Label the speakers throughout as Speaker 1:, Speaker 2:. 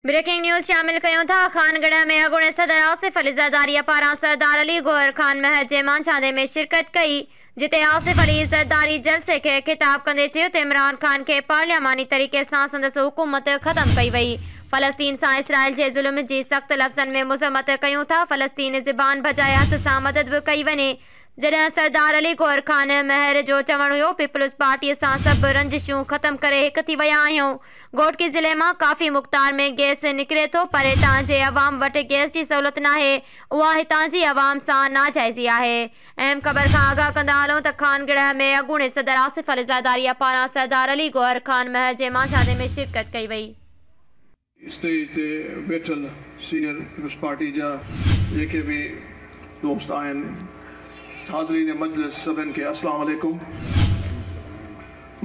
Speaker 1: Breaking news شامل ڪيون ٿا، خانڳڙهه ۾ اڳوڻي صدر آصف علي زرداري پاران سردار علي گوهر خان مهر جي مانجهاندي ۾ شرڪت ڪئي، جتي آصف علي زرداري جلسي کي خطاب ڪندي چيو ته عمران خان کي پارلياماني طريقي سان سندس حڪومت ختم ڪئي وئي، فلسطين سان اسرائيل جي ظلم جي سخت لفظن ۾ مذمت ڪيون ٿا، فلسطين زبان بجاء هٿ سان مدد به ڪئي وڃي. جڏهن سردار علي گوهر خان مهر جو چوڻ هيو پيپلز پارٽي سان سڀ رنجشون ختم ڪري هڪ ٿي ويا آهيون، گهوٽڪي ضلعي مان ڪافي مقدار ۾ گئس نڪري ٿو پر هتان جي عوام وٽ گئس جي سهولت ناهي، اها هتان جي عوام سان ناجائزي آهي. اهم خبر کان آگاهه ڪندا هلون ته خانڳڙهه ۾ اڳوڻي صدر آصف علي زرداري پاران سردار علي گوهر خان مهر جي مانجهاندي ۾ شرڪت ڪئي وئي.
Speaker 2: اسٽيج تي ويٺل سينيئر پيپلز پارٽي جا جيڪي به دوست آهن، حاضرين مجلس سڀن کي السلام عليڪم.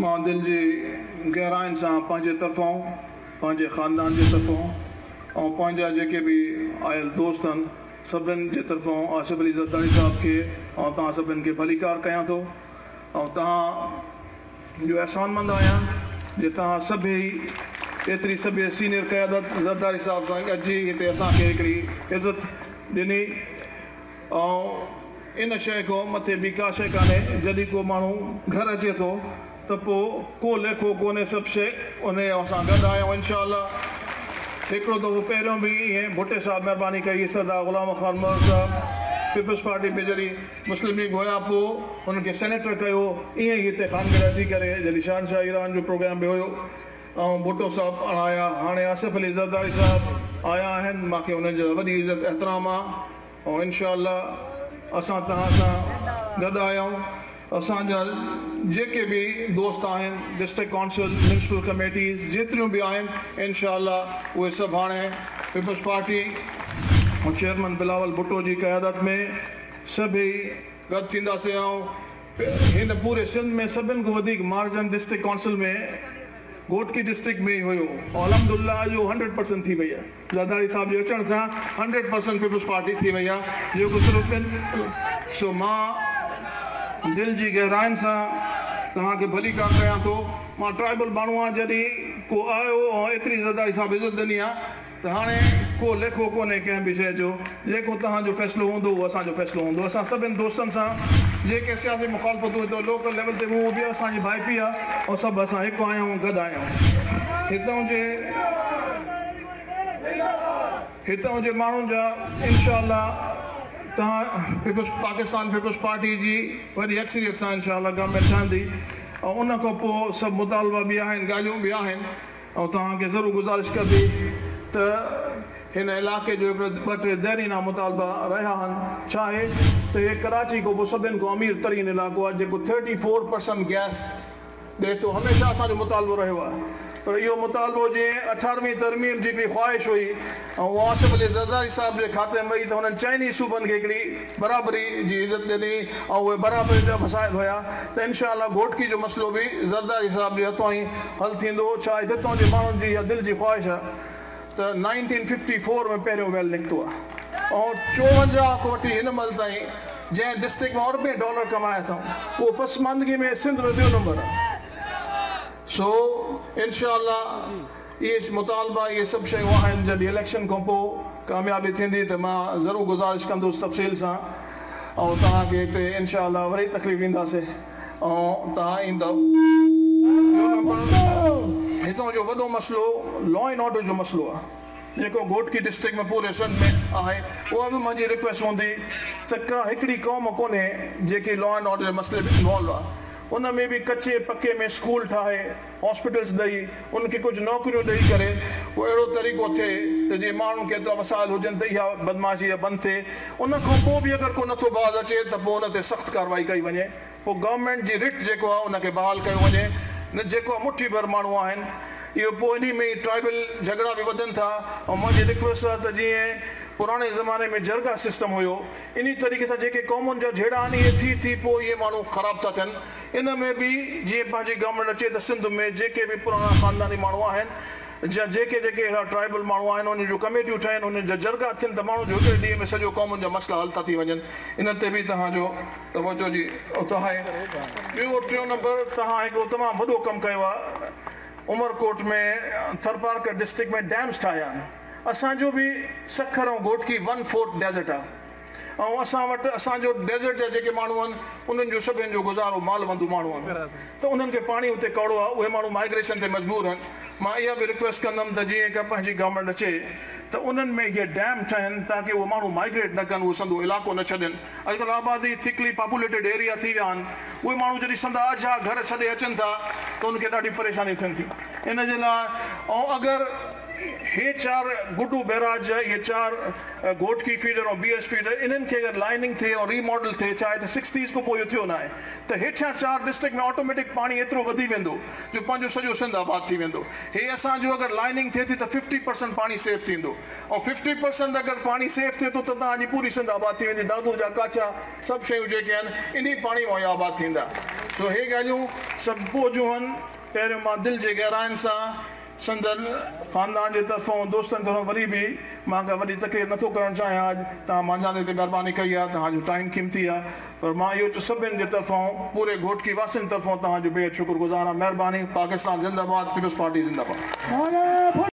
Speaker 2: مان دل جي گهراين سان پنهنجي طرفان، پنهنجي خاندان جي طرفان ۽ پنهنجا جيڪي به آيل دوست آهن سڀن جي طرفان آصف علي زرداري صاحب کي ۽ توهان سڀن کي ڀليڪار ڪيان ٿو ۽ توهان جو احسانمند آهيان جي توهان سڀئي ايتري سڀئي سينيئر قيادت زرداري صاحب سان گڏجي هتي اسان کي هڪڙي عزت ڏني ۽ ان شيء کان مٿي ٻي ڪا شيء ڪانهي جڏهن ڪو ماڻهو گهر اچي ٿو ته پوء ڪو ليکو ڪونهي سڀ شيء انهيء اسان گڏ آهيون انشاء الله هڪڙو دفعو پهريون به ائين ڀٽي صاحب مهرباني ڪئي سردار غلام خان مهر صاحب پيپلز پارٽي ۾ جڏهن مسلم ليگ هيا پوء انهن کي سينيٽر ڪيو ائين ئي هتي خانڳڙهه اچي ڪري جڏهن شهنشاهه ايران جو پروگرام به هيو ۽ ڀٽو صاحب پاڻ آيا هاڻي آصف علي زرداري صاحب آيا آهن مان کي انهن جي لاء وڏي عزت احترام آ ۽ انشاء الله اسان توهان سان گڏ آهيون اسان جا جيڪي به دوست آهن ڊسٽرڪٽ ڪائونسل ميونسپل ڪميٽيز جيتريون به آهن انشاء الله اهي سڀ هاڻي peoples party ۽ chairman Bilawal Bhutto جي قيادت ۾ سڀئي گڏ ٿينداسين ۽ هن پوري سنڌ ۾ سڀن کان وڌيڪ margin district council ۾ Ghotki district ۾ ئي هيو ۽ الحمدلله اڄ اهو هنڊريڊ پرسنٽ ٿي وئي آهي زرداري صاحب جي اچڻ سان هنڊريڊ پرسنٽ پيپلز پارٽي ٿي وئي آهي جيڪو صرف ٻن سو مان دل جي گهراين سان توهان کي ڀليڪار ڪيان ٿو مان ٽرائبل ماڻهو آهيان جڏهن ڪو آيو ۽ ايتري زرداري صاحب عزت ڏني آهي ته هاڻي ڪو ليکو ڪونهي ڪنهن به شيء جو، جيڪو توهان جو فيصلو هوندو اهو اسان جو فيصلو هوندو. اسان سڀن دوستن سان جيڪي سياسي مخالفتون هتي لوڪل ليول تي به هوندي آهي اسان جي ڀائپي آهي ۽ سڀ اسان هڪ آهيون گڏ آهيون. هتان جي هتان جي ماڻهن جا انشاء الله توهان پيپلز پاڪستان پيپلز پارٽي جي وڏي اڪثريت سان انشاء الله گورنمينٽ ٺهندي ۽ ان کان پوء سڀ مطالبا به آهن ڳالهيون به آهن. ۽ توهان کي ضرور گذارش ڪبي ته هن علائقي جو هڪڙو ٻه ٽي ديرينا مطالبا رهيا آهن ڇا آهي ته هي ڪراچي کان پوء سڀن کان امير ترين علائقو آهي جيڪو ٿرٽي فور پرسنٽ گئس ڏئي ٿو هميشه اسان جو مطالبو رهيو آهي پر اهو مطالبو جيئن اٺارهوين ترميم جي هڪڙي خواهش هئي ۽ اها آصف علي زرداري صاحب جي کاتي ۾ وئي ته هنن چئني صوبن کي هڪڙي برابري جي عزت ڏني ۽ اهي برابري جا مسائل هيا ته انشاء الله گهوٽڪي جو مسئلو به زرداري صاحب جي هٿان ئي حل ٿيندو ڇا آهي هتان جي ماڻهن جي اها دل جي خواهش آهي ته نائنٽين ففٽي فور ۾ پهريون ويل نڪتو آهي ۽ 54 کان وٺي هن مهل تائين جنهن ڊسٽرڪٽ مان اربين ڊالر ڪمايا اٿئون اهو پسماندگي ۾ سنڌ ۾ ٻيو نمبر آهي سو انشاء الله اهي مطالبا اهي سڀ شيون آهن جڏهن اليڪشن کان پوء ڪاميابي ٿيندي ته مان ضرور گذارش ڪندس تفصيل سان ۽ توهان کي هتي انشاء الله وري تڪليف ڏينداسين ۽ توهان ايندؤ. ٻيو نمبر هتان جو وڏو مسئلو لا اينڊ آرڊر جو مسئلو آهي جيڪو گهوٽڪي ڊسٽرڪٽ ۾ پوري سنڌ ۾ آهي اها به منهنجي رڪويسٽ هوندي ته ڪا هڪڙي قوم ڪونهي جيڪي لا اينڊ آرڊر جي مسئلي ۾ انوالو آهي ان ۾ به ڪچي پڪي ۾ اسڪول ٺاهي هاسپيٽلز ڏئي ان کي ڪجهه نوڪريون ڏئي ڪري ڪو اهڙو طريقو ٿئي ته جيئن ماڻهن کي ايترا وسائل هجن ته اها بدمعاشي بند ٿئي ان کان پوء به اگر ڪو نٿو باز اچي ته پوء ان تي سخت ڪارروائي ڪئي وڃي پوء گورنمينٽ جي رٽ جيڪو آهي ان کي بحال ڪيو وڃي نه جيڪو مٺي ڀر ماڻهو آهن اهو پوء انهي ۾ ئي ٽرائبل جهڳڙا به وڌن ٿا ۽ منهنجي رڪويسٽ آهي ته جيئن پراڻي زماني ۾ جرڳا سسٽم هيو انهي طريقي سان جيڪي قومن جا جهيڙا آهن اهي ٿي ٿي پوء اهي ماڻهو خراب ٿا ٿين ان ۾ به جيئن پنهنجي گورنمينٽ اچي ته سنڌ ۾ جيڪي به پراڻا خانداني ماڻهو آهن يا جيڪي جيڪي اهڙا ٽرائبل ماڻهو آهن انهن جون ڪميٽيون ٺهن انهن جا جرڳا ٿين ته ماڻهن جو هڪڙي ڏينهن ۾ سڄو قومن جا مسئلا حل ٿا ٿي وڃن ان تي به توهان جو توجه جي اتي آهي. ٻيو ٽيون نمبر توهان هڪڙو تمام وڏو ڪم ڪيو آهي. عمرڪوٽ ۾ ٿرپارڪر ڊسٽرڪٽ ۾ ڊيمز ٺاهيا آهن. اسان جو به Sukkur ۽ Ghotki one fourth desert آهي ۽ اسان وٽ اسان جو ڊيزرٽ جا جيڪي ماڻهو آهن انهن جو سڀني جو گذارو مال وندو ماڻهو آهن ته انهن کي پاڻي اتي ڪوڙو آهي، اهي ماڻهو مائگريشن تي مجبور آهن. مان اها به رڪويسٽ ڪندم ته جيئن ڪا پنهنجي گورنمينٽ اچي ته انهن ۾ اهي ڊيم ٺهن تاڪه اهي ماڻهو مائگريٽ نه ڪن، اهي سندو علائقو نه ڇڏين. اڄڪلهه آبادي ٿڪلي پاپوليٽيڊ ايريا ٿي ويا آهن، اهي ماڻهو جڏهن سندا اجها گهر ڇڏي اچن ٿا ته انهن کي ڏاڍي پريشانيون ٿين ٿيون. ان جي لاء ۽ اگر هي چار گڊو بئراج، اهي چار Ghotki feeder ۽ B S feeder انهن کي اگر لائننگ ٿئي ۽ ري ماڊل ٿئي، ڇا آهي ته سڪسٽيز کان پوء اهو ٿيو ناهي ته هيٺيان چار ڊسٽرڪٽ ۾ آٽوميٽڪ پاڻي ايترو وڌي ويندو جو پنهنجو سڄو سنڌ آباد ٿي ويندو. هي اسان جو اگر لائننگ ٿئي ٿي ته 50% پاڻي سيف ٿيندو ۽ 50% اگر پاڻي سيف ٿئي ٿو ته توهان جي پوري سنڌ آباد ٿي ويندي. دادو جا ڪاڇا سڀ شيون جيڪي آهن انهي پاڻي مان ئي آباد ٿيندا. سو هي ڳالهيون سڀ پوء جون آهن. پهريون مان دل جي گهراين سان سندن خاندان جي طرفان دوستن طرفان وري به مان ڪا وڏي تقرير نٿو ڪرڻ چاهيان. اڄ توهان مانجهاندي تي مهرباني ڪئي آهي، توهان جو ٽائيم قيمتي آهي، پر مان اهو سڀني جي طرفان پوري گهوٽڪي واسين طرفان توهان جو بيحد شڪر گذار آهيان. مهرباني. پاڪستان زنده باد، پيپلز پارٽي زنده باد.